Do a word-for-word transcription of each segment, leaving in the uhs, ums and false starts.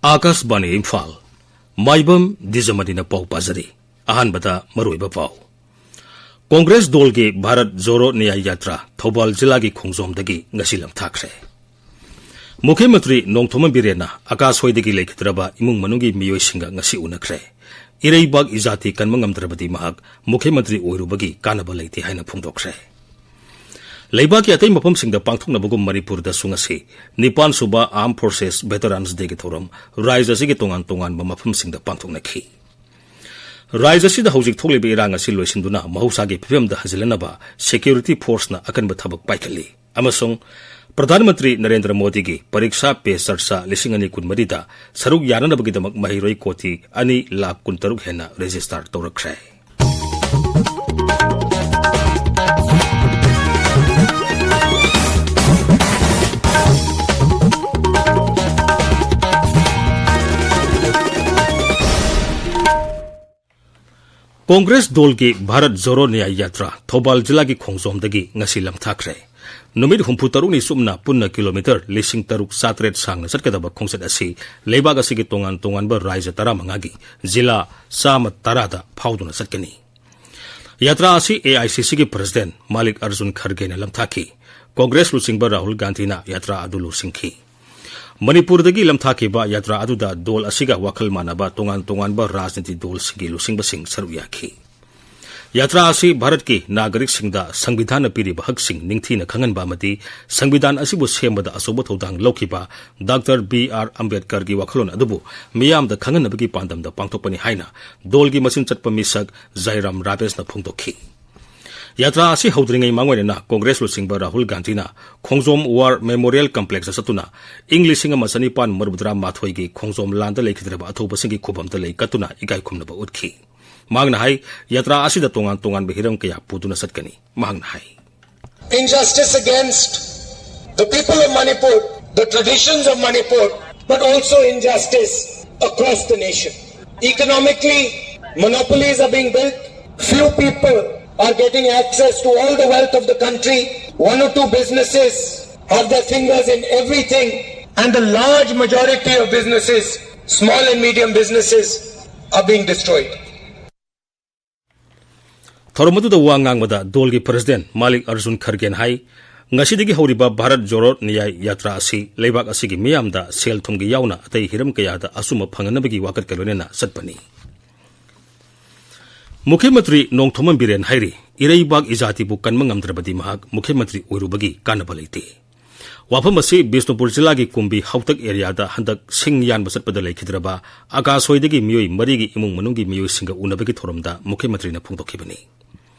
ꯑꯥꯀꯥꯁꯕꯥꯅꯤ ꯏꯝꯐꯥꯜ꯫ ꯃꯥꯏꯕꯝ ꯗꯤꯖꯃꯅꯤꯅ ꯄꯥꯎ ꯄꯥꯖꯔꯤ꯫ ꯑꯍꯥꯟꯕꯗ ꯃꯔꯨꯑꯣꯏꯕ ꯄꯥꯎ꯫ ꯀꯣꯡꯒ꯭ꯔꯦꯁ ꯗꯣꯜꯒꯤ ꯚꯥꯔꯠ ꯖꯣꯔꯣ ꯅ꯭ꯌꯥꯌ ꯌꯥꯇ꯭ꯔꯥ ꯊꯧꯕꯥꯜ ꯖꯤꯂꯥꯒꯤ ꯈꯣꯡꯖꯣꯝꯗꯒꯤ ꯉꯁꯤ ꯂꯝꯊꯥꯈ꯭ꯔꯦ꯫ ꯃꯨꯈ꯭ꯌ ꯃꯟꯇ꯭ꯔꯤ ꯅꯣꯡꯊꯣꯝꯕꯝ ꯕꯤꯔꯦꯟꯅ ꯑꯀꯥꯁ ꯍꯣꯏꯗꯒꯤ ꯂꯩꯈꯤꯗ꯭ꯔꯕ ꯏꯃꯨꯡ ꯃꯅꯨꯡꯒꯤ ꯃꯤꯑꯣꯏꯁꯤꯡꯒ ꯉꯁꯤ ꯎꯅꯈ꯭ꯔꯦ꯫ ꯏꯔꯩꯕꯥꯛ ꯏꯖꯥꯇꯤ ꯀꯟꯕ ꯉꯝꯗ꯭ꯔꯕꯗꯤ ꯃꯍꯥꯛ ꯃꯨꯈ꯭ꯌ ꯃꯟꯇ꯭ꯔꯤ ꯑꯣꯏꯔꯨꯕꯒꯤ ꯀꯥꯟꯅꯕ ꯂꯩꯇꯦ ꯍꯥꯏꯅ ꯐꯣꯡꯗꯣꯛꯈ꯭ꯔꯦ꯫ ꯂꯩꯕꯥꯛꯀꯤ ꯑꯇꯩ ꯃꯐꯝꯁꯤꯡꯗ ꯄꯥꯡꯊꯣꯛꯅꯕꯒꯨꯝ ꯃꯅꯤꯄꯨꯔꯗꯁꯨ ꯉꯁꯤ ꯅꯤꯄꯥꯟ ꯁꯨꯕ Armed Forces Veterans Dayꯒꯤ ꯊꯧꯔꯝ ꯔꯥꯖ꯭ꯌ ꯑꯁꯤꯒꯤ ꯇꯣꯉꯥꯟ ꯇꯣꯉꯥꯟꯕ ꯃꯐꯝꯁꯤꯡꯗ ꯄꯥꯡꯊꯣꯛꯅꯈꯤ꯫ ꯔꯥꯖ꯭ꯌ ꯑꯁꯤꯗ ꯍꯧꯖꯤꯛ ꯊꯣꯛꯂꯤꯕ ꯏꯔꯥꯡ ꯑꯁꯤ ꯂꯣꯏꯁꯤꯟꯗꯨꯅ ꯃꯍꯧꯁꯥꯒꯤ ꯐꯤꯕꯝꯗ ꯍꯟꯖꯤꯜꯂꯅꯕ security forceꯅ ꯑꯀꯟꯕ ꯊꯕꯛ ꯄꯥꯏꯈꯠꯂꯤ꯫ ꯑꯃꯁꯨꯡ ꯄ꯭ꯔꯙꯥꯟ ꯃꯟꯇ꯭ꯔꯤ ꯅꯔꯦꯟꯗ꯭ꯔ ꯃꯣꯗꯤꯒꯤ ꯄꯔꯤꯛꯁꯥ ꯄꯦ ꯆꯔꯆꯥ ꯂꯤꯁꯤꯡ ꯑꯅꯤ ꯀꯨꯟꯃꯔꯤꯗ ꯁꯔꯨꯛ ꯌꯥꯅꯅꯕꯒꯤꯗꯃꯛ ꯃꯍꯩꯔꯣꯏ ꯀꯣꯇꯤ ꯑꯅꯤ ꯂꯥꯈ ꯀꯨꯟꯇꯔꯨꯛ ꯍꯦꯟꯅ register ꯇꯧꯔꯛꯈ꯭ꯔꯦ꯫ ꯀꯣꯡꯒ꯭ꯔꯦꯁ ꯗꯣꯜꯒꯤ ꯚꯥꯔꯠ ꯖꯣꯔꯣ ꯅ꯭ꯌꯥꯌ ꯌꯥꯇ꯭ꯔꯥ ꯊꯧꯕꯥꯜ ꯖꯤꯂꯥꯒꯤ ꯈꯣꯡꯖꯣꯝꯗꯒꯤ ꯉꯁꯤ ꯂꯝꯊꯥꯈ꯭ꯔꯦ꯫ ꯅꯨꯃꯤꯠ ꯍꯨꯝꯐꯨ ꯇꯔꯨꯛꯅꯤ ꯆꯨꯞꯅ ꯄꯨꯟꯅ ꯀꯤꯂꯣꯃꯤꯇꯔ ꯂꯤꯁꯤꯡ ꯇꯔꯨꯛ ꯆꯥꯇ꯭ꯔꯦꯠ ꯁꯥꯡꯅ ꯆꯠꯀꯗꯕ ꯈꯣꯡꯆꯠ ꯑꯁꯤ ꯂꯩꯕꯥꯛ ꯑꯁꯤꯒꯤ ꯇꯣꯉꯥꯟ ꯇꯣꯉꯥꯟꯕ ꯔꯥꯖ꯭ꯌ ꯇꯔꯥꯃꯉꯥꯒꯤ ꯖꯤꯂꯥ ꯆꯥꯝꯃ ꯇꯔꯥꯗ ꯐꯥꯎꯗꯨꯅ ꯆꯠꯀꯅꯤ꯫ ꯌꯥꯇ꯭ꯔꯥ ꯑꯁꯤ AICCꯒꯤ president ꯃꯥꯂꯤꯛ ꯑꯔꯖꯨꯟ ꯈꯔꯒꯦꯅ ꯂꯝꯊꯥꯈꯤ꯫ ꯀꯣꯡꯒ꯭ꯔꯦꯁ ꯂꯨꯆꯤꯡꯕ ꯔꯥꯍꯨꯜ ꯒꯥꯟꯙꯤꯅ ꯌꯥꯇ꯭ꯔꯥ ꯑꯗꯨ ꯂꯨꯆꯤꯡꯈꯤ꯫ ꯃꯅꯤꯄꯨꯔꯗꯒꯤ ꯂꯝꯊꯥꯈꯤꯕ ꯌꯥꯇ꯭ꯔꯥ ꯑꯗꯨꯗ ꯗꯣꯜ ꯑꯁꯤꯒ ꯋꯥꯈꯜ ꯃꯥꯟꯅꯕ ꯇꯣꯉꯥꯟ ꯇꯣꯉꯥꯟꯕ ꯔꯥꯖꯅꯤꯇꯤ ꯗꯣꯜꯁꯤꯡꯒꯤ ꯂꯨꯆꯤꯡꯕꯁꯤꯡ ꯁꯔꯨꯛ ꯌꯥꯈꯤ꯫ ꯌꯥꯇ꯭ꯔꯥ ꯑꯁꯤ ꯚꯥꯔꯠꯀꯤ ꯅꯥꯒꯔꯤꯛꯁꯤꯡꯗ ꯁꯪꯕꯤꯙꯥꯟꯅ ꯄꯤꯔꯤꯕ ꯍꯛꯁꯤꯡ ꯅꯤꯡꯊꯤꯅ ꯈꯪꯍꯟꯕ ꯑꯃꯗꯤ ꯁꯪꯕꯤꯙꯥꯟ ꯑꯁꯤꯕꯨ ꯁꯦꯝꯕꯗ ꯑꯆꯧꯕ ꯊꯧꯗꯥꯡ ꯂꯧꯈꯤꯕ ꯗꯥꯛꯇꯔ ꯕꯤ ꯑꯥꯔ ꯑꯝꯕꯦꯗꯀꯔꯒꯤ ꯋꯥꯈꯜꯂꯣꯟ ꯑꯗꯨꯕꯨ ꯃꯤꯌꯥꯝꯗ ꯈꯪꯍꯟꯅꯕꯒꯤ ꯄꯥꯟꯗꯝꯗ ꯄꯥꯡꯊꯣꯛꯄꯅꯤ ꯍꯥꯏꯅ ꯗꯣꯜꯒꯤ ꯃꯆꯤꯟ ꯆꯠꯄ ꯃꯤꯁꯛ ꯖꯥꯏꯔꯥꯝ ꯔꯥꯕꯦꯁꯅ ꯐꯣꯡꯗꯣꯛꯈꯤ꯫ ꯌꯥꯇ꯭ꯔꯥ ꯑꯁꯤ ꯍꯧꯗ꯭ꯔꯤꯉꯩ ꯃꯥꯡꯑꯣꯏꯅꯅ ꯀꯣꯡꯒ꯭ꯔꯦꯁ ꯂꯨꯆꯤꯡꯕ ꯔꯥꯍꯨꯜ ꯒꯥꯟꯙꯤꯅ ꯈꯣꯡꯖꯣꯝ War Memorial Complexꯇ ꯆꯠꯇꯨꯅ ꯏꯪ ꯂꯤꯁꯤꯡ ꯑꯃ ꯆꯅꯤꯄꯥꯟ ꯃꯔꯤꯐꯨꯇꯔꯥ ꯃꯥꯊꯣꯏꯒꯤ ꯈꯣꯡꯖꯣꯝ ꯂꯥꯟꯗ ꯂꯩꯈꯤꯗ꯭ꯔꯕ ꯑꯊꯧꯕꯁꯤꯡꯒꯤ ꯈꯨꯕꯝꯗ ꯂꯩ ꯀꯠꯇꯨꯅ ꯏꯀꯥꯏ ꯈꯨꯝꯅꯕ ꯎꯠꯈꯤ꯫ ꯃꯍꯥꯛꯅ ꯍꯥꯏ, ꯌꯥꯇ꯭ꯔꯥ ꯑꯁꯤꯗ ꯇꯣꯉꯥꯟ ꯇꯣꯉꯥꯟꯕ ꯍꯤꯔꯝ ꯀꯌꯥ ꯄꯨꯗꯨꯅ ꯆꯠꯀꯅꯤ꯫ ꯃꯍꯥꯛꯅ ꯍꯥꯏ, Injustice against the people of Manipur, the traditions of Manipur, but also injustice across the nation. Economically, monopolies are being built. Few people are getting access to all the wealth of the country. One or two businesses have their fingers in everything. And the large majority of businesses, small and medium businesses, are being destroyed. ꯊꯧꯔꯝ ꯑꯗꯨꯗ ꯋꯥ ꯉꯥꯡꯕꯗ ꯗꯣꯜꯒꯤ president ꯃꯥꯂꯤꯛ ꯑꯔꯖꯨꯟ ꯈꯔꯒꯦꯟ ꯍꯥꯏ, ꯉꯁꯤꯗꯒꯤ ꯍꯧꯔꯤꯕ ꯚꯥꯔꯠ ꯖꯣꯔꯣ ꯅ꯭ꯌꯥꯏ ꯌꯥꯇ꯭ꯔꯥ ꯑꯁꯤ ꯂꯩꯕꯥꯛ ꯑꯁꯤꯒꯤ ꯃꯤꯌꯥꯝꯗ ꯁꯦꯜ ꯊꯨꯝꯒꯤ ꯌꯥꯎꯅ ꯑꯇꯩ ꯍꯤꯔꯝ ꯀꯌꯥꯗ ꯑꯆꯨꯝꯕ ꯐꯪꯍꯟꯅꯕꯒꯤ ꯋꯥꯀꯠꯀ ꯂꯣꯏꯅꯅ ꯆꯠꯄꯅꯤ꯫ ꯃꯨꯈ꯭ꯌ ꯃꯟꯇ꯭ꯔꯤ ꯅꯣꯡꯊꯣꯝꯕꯝ ꯕꯤꯔꯦꯟ ꯍꯥꯏꯔꯤ, ꯏꯔꯩꯕꯥꯛ ꯏꯖꯥꯇꯤꯕꯨ ꯀꯟꯕ ꯉꯝꯗ꯭ꯔꯕꯗꯤ ꯃꯍꯥꯛ ꯃꯨꯈ꯭ꯌ ꯃꯟꯇ꯭ꯔꯤ ꯑꯣꯏꯔꯨꯕꯒꯤ ꯀꯥꯟꯅꯕ ꯂꯩꯇꯦ꯫ ꯋꯥꯐꯝ ꯑꯁꯤ ꯕꯤꯁꯅꯨꯄꯨꯔ ꯖꯤꯂꯥꯒꯤ ꯀꯨꯝꯕꯤ ꯍꯥꯎꯇꯛ ꯑꯦꯔꯤꯌꯥꯗ ꯍꯟꯗꯛ ꯁꯤꯡ ꯌꯥꯟꯕ ꯆꯠꯄꯗ ꯂꯩꯈꯤꯗ꯭ꯔꯕ ꯑꯀꯥꯁꯣꯏꯗꯒꯤ ꯃꯤꯑꯣꯏ ꯃꯔꯤꯒꯤ ꯏꯃꯨꯡ ꯃꯅꯨꯡꯒꯤ ꯃꯤꯑꯣꯏꯁꯤꯡꯒ ꯎꯅꯕꯒꯤ ꯊꯧꯔꯝꯗ ꯃꯨꯈ꯭ꯌ ꯃꯟꯇ꯭ꯔꯤꯅ ꯐꯣꯡꯗꯣꯛꯈꯤꯕꯅꯤ꯫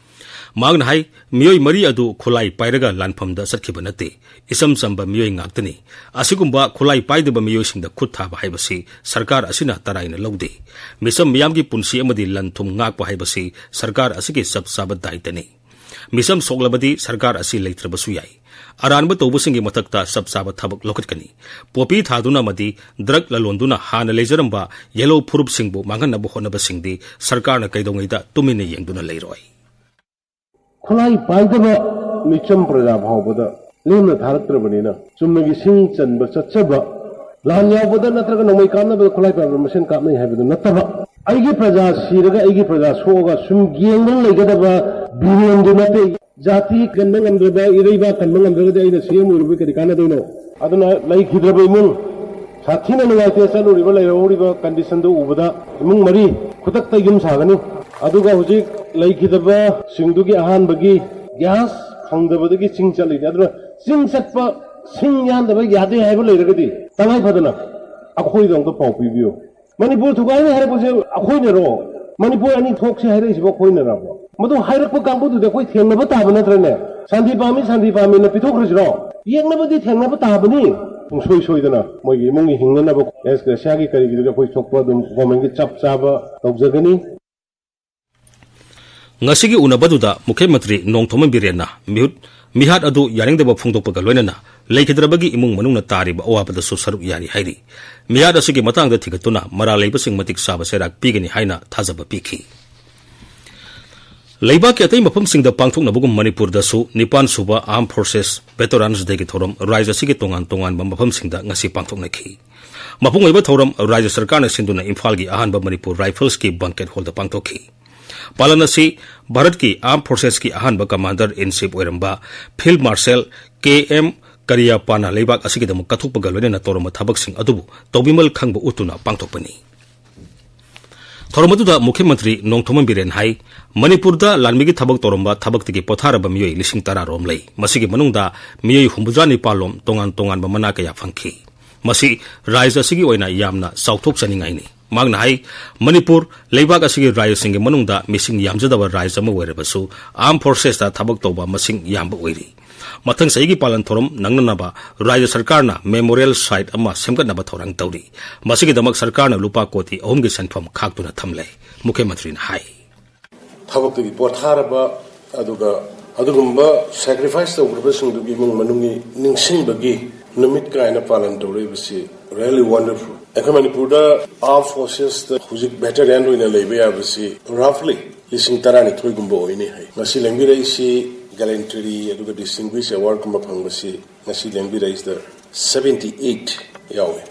ꯃꯍꯥꯛꯅ ꯍꯥꯏ, ꯃꯤꯑꯣꯏ ꯃꯔꯤ ꯑꯗꯨ ꯈꯨꯠꯂꯥꯏ ꯄꯥꯏꯔꯒ ꯂꯥꯟꯐꯝꯗ ꯆꯠꯈꯤꯕ ꯅꯠꯇꯦ, ꯏꯆꯝ ꯆꯝꯕ ꯃꯤꯑꯣꯏ ꯉꯥꯛꯇꯅꯤ꯫ ꯑꯁꯤꯒꯨꯝꯕ ꯈꯨꯠꯂꯥꯏ ꯄꯥꯏꯗꯕ ꯃꯤꯑꯣꯏꯁꯤꯡꯗ ꯈꯨꯠ ꯊꯥꯕ ꯍꯥꯏꯕꯁꯤ ꯁꯔꯀꯥꯔ ꯑꯁꯤꯅ ꯇꯔꯥꯏꯅ ꯂꯧꯗꯦ꯫ ꯃꯤꯆꯝ ꯃꯤꯌꯥꯝꯒꯤ ꯄꯨꯟꯁꯤ ꯑꯃꯗꯤ ꯂꯟ ꯊꯨꯝ ꯉꯥꯛꯄ ꯍꯥꯏꯕꯁꯤ ꯁꯔꯀꯥꯔ ꯑꯁꯤꯒꯤ ꯆꯞ ꯆꯥꯕ ꯗꯥꯏꯇꯅꯤ꯫ ꯃꯤꯆꯝ ꯁꯣꯛꯂꯕꯗꯤ ꯁꯔꯀꯥꯔ ꯑꯁꯤ ꯂꯩꯇ꯭ꯔꯕꯁꯨ ꯌꯥꯏ꯫ ꯑꯔꯥꯟꯕ ꯇꯧꯕꯁꯤꯡꯒꯤ ꯃꯊꯛꯇ ꯆꯞ ꯆꯥꯕ ꯊꯕꯛ ꯂꯧꯈꯠꯀꯅꯤ꯫ ꯄꯣꯄꯤ ꯊꯥꯗꯨꯅ ꯑꯃꯗꯤ ꯗ꯭ꯔꯒ ꯂꯂꯣꯟꯗꯨꯅ ꯍꯥꯟꯅ ꯂꯩꯖꯔꯝꯕ ꯌꯦꯜꯂꯣ ꯐꯨꯔꯨꯞꯁꯤꯡꯕꯨ ꯃꯥꯡꯍꯟꯅꯕ ꯍꯣꯠꯅꯕꯁꯤꯡꯗꯤ ꯁꯔꯀꯥꯔꯅ ꯀꯩꯗꯧꯉꯩꯗ ꯇꯨꯃꯤꯟꯅ ꯌꯦꯡꯗꯨꯅ ꯂꯩꯔꯣꯏ꯫ ꯈꯨꯠꯂꯥꯏ ꯄꯥꯏꯗꯕ ꯃꯤꯆꯝ ꯄ꯭ꯔꯖꯥ ꯐꯥꯎꯕꯗ ꯂꯦꯝꯅ ꯊꯥꯔꯛꯇ꯭ꯔꯕꯅꯤꯅ, ꯆꯨꯝꯅꯒꯤ ꯁꯤꯡ ꯆꯟꯕ ꯆꯠꯆꯕ, ꯂꯥꯟ ꯌꯥꯎꯕꯗ ꯅꯠꯇ꯭ꯔꯒ ꯅꯣꯡꯃꯩ ꯀꯥꯞꯅꯕꯗ ꯈꯨꯠꯂꯥꯏ ꯄꯥꯏꯕ ꯃꯁꯦꯟ ꯀꯥꯞꯅꯩ ꯍꯥꯏꯕꯗꯨ ꯅꯠꯇꯕ, ꯑꯩꯒꯤ ꯄ꯭ꯔꯖꯥ ꯁꯤꯔꯒ ꯑꯩꯒꯤ ꯄ꯭ꯔꯖꯥ ꯁꯣꯛꯑꯒ ꯁꯨꯝ ꯌꯦꯡꯗꯨꯅ ꯂꯩꯒꯗꯕ ꯕꯤꯔꯦꯟꯗꯨ ꯅꯠꯇꯦ꯫ ꯖꯥꯇꯤ ꯀꯟꯕ ꯉꯝꯗ꯭ꯔꯕ, ꯏꯔꯩꯕꯥꯛ ꯀꯟꯕ ꯉꯝꯗ꯭ꯔꯒꯗꯤ ꯑꯩꯅ ꯁꯤ ꯑꯦꯝ ꯑꯣꯏꯔꯨꯕꯩ ꯀꯔꯤ ꯀꯥꯟꯅꯗꯣꯏꯅꯣ? ꯑꯗꯨꯅ ꯂꯩꯈꯤꯗ꯭ꯔꯕ ꯏꯃꯨꯡ, ꯁꯥꯊꯤꯅ ꯅꯨꯡꯉꯥꯏꯇꯦ꯫ ꯆꯠꯂꯨꯔꯤꯕ, ꯂꯩꯔꯍꯧꯔꯤꯕ ꯀꯟꯗꯤꯁꯟꯗꯨ ꯎꯕꯗ ꯏꯃꯨꯡ ꯃꯔꯤ ꯈꯨꯗꯛꯇ ꯌꯨꯝ ꯁꯥꯒꯅꯤ꯫ ꯑꯗꯨꯒ ꯍꯧꯖꯤꯛ ꯂꯩꯈꯤꯗꯕꯁꯤꯡꯗꯨꯒꯤ ꯑꯍꯥꯟꯕꯒꯤ ꯒ꯭ꯌꯥꯁ ꯐꯪꯗꯕꯗꯒꯤ ꯆꯤꯡ ꯆꯠꯂꯤꯅꯤ꯫ ꯑꯗꯨꯅ ꯆꯤꯡ ꯆꯠꯄ, ꯁꯤꯡ ꯌꯥꯟꯗꯕ ꯌꯥꯗꯦ ꯍꯥꯏꯕ ꯂꯩꯔꯒꯗꯤ ꯇꯉꯥꯏ ꯐꯗꯅ ꯑꯩꯈꯣꯏꯗ ꯑꯝꯇ ꯄꯥꯎ ꯄꯤꯕꯤꯌꯨ꯫ ꯃꯅꯤꯄꯨꯔ ꯊꯨꯒꯥꯏꯅꯤ ꯍꯥꯏꯔꯛꯄꯁꯦ ꯑꯩꯈꯣꯏꯅꯔꯣ? ꯃꯅꯤꯄꯨꯔ ꯑꯅꯤ ꯊꯣꯛꯁꯤ ꯍꯥꯏꯔꯛꯏꯁꯤꯕꯨ ꯑꯩꯈꯣꯏꯅꯔꯕ? ꯃꯗꯨ ꯍꯥꯏꯔꯛꯄ ꯀꯥꯡꯕꯨꯗꯨꯗꯤ ꯑꯩꯈꯣꯏ ꯊꯦꯡꯅꯕ ꯇꯥꯕ ꯅꯠꯇ꯭ꯔꯅꯦ? ꯁꯥꯟꯇꯤ ꯄꯥꯝꯃꯤ, ꯁꯥꯟꯇꯤ ꯄꯥꯝꯃꯤꯅ ꯄꯤꯊꯣꯛꯈ꯭ꯔꯁꯤꯔꯣ? ꯌꯦꯡꯅꯕꯗꯤ ꯊꯦꯡꯅꯕ ꯇꯥꯕꯅꯤ꯫ ꯁꯨꯡꯁꯣꯏ ꯁꯣꯏꯗꯅ ꯃꯣꯏꯒꯤ ꯏꯃꯨꯡꯒꯤ ꯍꯤꯡꯅꯅꯕ ꯑꯦꯁ ꯒ꯭ꯔꯦꯁꯤꯌꯥꯒꯤ ꯀꯔꯤꯒꯤꯗꯨꯗꯤ ꯑꯩꯈꯣꯏ ꯊꯣꯛꯄ ꯑꯗꯨꯝ ꯒꯣꯔꯃꯦꯟꯒꯤ ꯆꯞ ꯆꯥꯕ ꯇꯧꯖꯒꯅꯤ꯫ ꯉꯁꯤꯒꯤ ꯎꯅꯕꯗꯨꯗ ꯃꯨꯈ꯭ꯌ ꯃꯟꯇ꯭ꯔꯤ ꯅꯣꯡꯊꯣꯝꯕꯝ ꯕꯤꯔꯦꯟꯅ ꯃꯤꯍꯨꯠ, ꯃꯤꯍꯥꯠ ꯑꯗꯨ ꯌꯥꯅꯤꯡꯗꯕ ꯐꯣꯡꯗꯣꯛꯄꯒ ꯂꯣꯏꯅꯅ ꯂꯩꯈꯤꯗ꯭ꯔꯕꯒꯤ ꯏꯃꯨꯡ ꯃꯅꯨꯡꯅ ꯇꯥꯔꯤꯕ ꯑꯋꯥꯕꯗꯁꯨ ꯁꯔꯨꯛ ꯌꯥꯔꯤ ꯍꯥꯏꯔꯤ꯫ ꯃꯤꯍꯥꯠ ꯑꯁꯤꯒꯤ ꯃꯇꯥꯡꯗ ꯊꯤꯒꯠꯇꯨꯅ ꯃꯔꯥꯜ ꯂꯩꯕꯁꯤꯡ ꯃꯇꯤꯛ ꯆꯥꯕ ꯆꯩꯔꯥꯛ ꯄꯤꯒꯅꯤ ꯍꯥꯏꯅ ꯊꯥꯖꯕ ꯄꯤꯈꯤ꯫ ꯂꯩꯕꯥꯛꯀꯤ ꯑꯇꯩ ꯃꯐꯝꯁꯤꯡꯗ ꯄꯥꯡꯊꯣꯛꯅꯕꯒꯨꯝ ꯃꯅꯤꯄꯨꯔꯗꯁꯨ ꯅꯤꯄꯥꯟ ꯁꯨꯕ Armed Forces Veterans Dayꯒꯤ ꯊꯧꯔꯝ ꯔꯥꯖ꯭ꯌ ꯑꯁꯤꯒꯤ ꯇꯣꯉꯥꯟ ꯇꯣꯉꯥꯟꯕ ꯃꯐꯝꯁꯤꯡꯗ ꯉꯁꯤ ꯄꯥꯡꯊꯣꯛꯅꯈꯤ꯫ ꯃꯄꯨꯡ ꯑꯣꯏꯕ ꯊꯧꯔꯝ ꯔꯥꯖ꯭ꯌ ꯁꯔꯀꯥꯔꯅ ꯁꯤꯟꯗꯨꯅ ꯏꯝꯐꯥꯜꯒꯤ ꯑꯍꯥꯟꯕ ꯃꯅꯤꯄꯨꯔ Riflesꯀꯤ banquet hallꯗ ꯄꯥꯡꯊꯣꯛꯈꯤ꯫ ꯄꯥꯂꯟ ꯑꯁꯤ ꯚꯥꯔꯠꯀꯤ Armed Forcesꯀꯤ ꯑꯍꯥꯟꯕ Commander in Chief ꯑꯣꯏꯔꯝꯕ Field Marshal ꯀꯦ ꯑꯦꯝ ꯀꯔꯤꯌꯥꯞꯄꯥꯅ ꯂꯩꯕꯥꯛ ꯑꯁꯤꯒꯤꯗꯃꯛ ꯀꯠꯊꯣꯛꯄꯒ ꯂꯣꯏꯅꯅ ꯇꯧꯔꯝꯕ ꯊꯕꯛꯁꯤꯡ ꯑꯗꯨꯕꯨ ꯇꯧꯕꯤꯃꯜ ꯈꯪꯕ ꯎꯠꯇꯨꯅ ꯄꯥꯡꯊꯣꯛꯄꯅꯤ꯫ ꯊꯧꯔꯝ ꯑꯗꯨꯗ ꯃꯨꯈ꯭ꯌ ꯃꯟꯇ꯭ꯔꯤ ꯅꯣꯡꯊꯣꯝꯕꯝ ꯕꯤꯔꯦꯟ ꯍꯥꯏ, ꯃꯅꯤꯄꯨꯔꯗ ꯂꯥꯟꯃꯤꯒꯤ ꯊꯕꯛ ꯇꯧꯔꯝꯕ ꯊꯕꯛꯇꯒꯤ ꯄꯣꯊꯥꯔꯕ ꯃꯤꯑꯣꯏ ꯂꯤꯁꯤꯡ ꯇꯔꯥ ꯔꯣꯝ ꯂꯩ꯫ ꯃꯁꯤꯒꯤ ꯃꯅꯨꯡꯗ ꯃꯤꯑꯣꯏ ꯍꯨꯝꯐꯨꯇꯔꯥ ꯅꯤꯄꯥꯜ ꯂꯣꯝ ꯇꯣꯉꯥꯟ ꯇꯣꯉꯥꯟꯕ ꯃꯅꯥ ꯀꯌꯥ ꯐꯪꯈꯤ꯫ ꯃꯁꯤ ꯔꯥꯖ꯭ꯌ ꯑꯁꯤꯒꯤ ꯑꯣꯏꯅ ꯌꯥꯝꯅ ꯆꯥꯎꯊꯣꯛꯆꯅꯤꯡꯉꯥꯏꯅꯤ꯫ ꯃꯍꯥꯛꯅ ꯍꯥꯏ, ꯃꯅꯤꯄꯨꯔ ꯂꯩꯕꯥꯛ ꯑꯁꯤꯒꯤ ꯔꯥꯖ꯭ꯌꯁꯤꯡꯒꯤ ꯃꯅꯨꯡꯗ ꯃꯤꯁꯤꯡ ꯌꯥꯝꯖꯗꯕ ꯔꯥꯖ꯭ꯌ ꯑꯃ ꯑꯣꯏꯔꯕꯁꯨ Armed Forcesꯇ ꯊꯕꯛ ꯇꯧꯕ ꯃꯁꯤꯡ ꯌꯥꯝꯕ ꯑꯣꯏꯔꯤ꯫ ꯃꯊꯪ ꯆꯍꯤꯒꯤ ꯄꯥꯂꯟ ꯊꯧꯔꯝ ꯅꯪꯅꯅꯕ ꯔꯥꯖ꯭ꯌ ꯁꯔꯀꯥꯔꯅ memorial site ꯑꯃ ꯁꯦꯝꯒꯠꯅꯕ ꯊꯧꯔꯥꯡ ꯇꯧꯔꯤ꯫ ꯃꯁꯤꯒꯤꯗꯃꯛ ꯁꯔꯀꯥꯔꯅ ꯂꯨꯄꯥ ꯀꯣꯇꯤ ꯑꯍꯨꯝꯒꯤ ꯁꯦꯟꯐꯝ ꯈꯥꯛꯇꯨꯅ ꯊꯝꯂꯦ꯫ ꯃꯨꯈ꯭ꯌ ꯃꯟꯇ꯭ꯔꯤꯅ ꯍꯥꯏ꯫ ꯊꯕꯛꯇꯒꯤ ꯄꯣꯊꯥꯔꯕ ꯑꯗꯨꯒ ꯑꯗꯨꯒꯨꯝꯕ sacrifice ꯇꯧꯈ꯭ꯔꯕꯁꯤꯡꯗꯨꯒꯤ ꯏꯃꯨꯡ ꯃꯅꯨꯡꯒꯤ ꯅꯤꯡꯁꯤꯡꯕꯒꯤ ꯅꯨꯃꯤꯠ ꯀꯥꯏꯅ ꯄꯥꯂꯟ ꯇꯧꯔꯛꯏꯕꯁꯤ really wonderful꯫ ꯑꯩꯈꯣꯏ ꯃꯅꯤꯄꯨꯔꯗ Armed Forcesꯇ ꯍꯧꯖꯤꯛ veteran ꯑꯣꯏꯅ ꯂꯩꯕ ꯌꯥꯕꯁꯤ roughly ꯂꯤꯁꯤꯡ ꯇꯔꯥꯅꯤꯊꯣꯏꯒꯨꯝꯕ ꯑꯣꯏꯅꯤ ꯍꯥꯏ꯫ ꯉꯁꯤ ꯂꯦꯡꯕꯤꯔꯛꯏꯁꯤ gallantry ꯑꯗꯨꯒ distinguished awardꯀꯨꯝꯕ ꯐꯪꯕꯁꯤ ꯉꯁꯤ ꯂꯦꯡꯕꯤꯔꯛꯏꯁꯤꯗ seventy eight ꯌꯥꯎꯏ꯫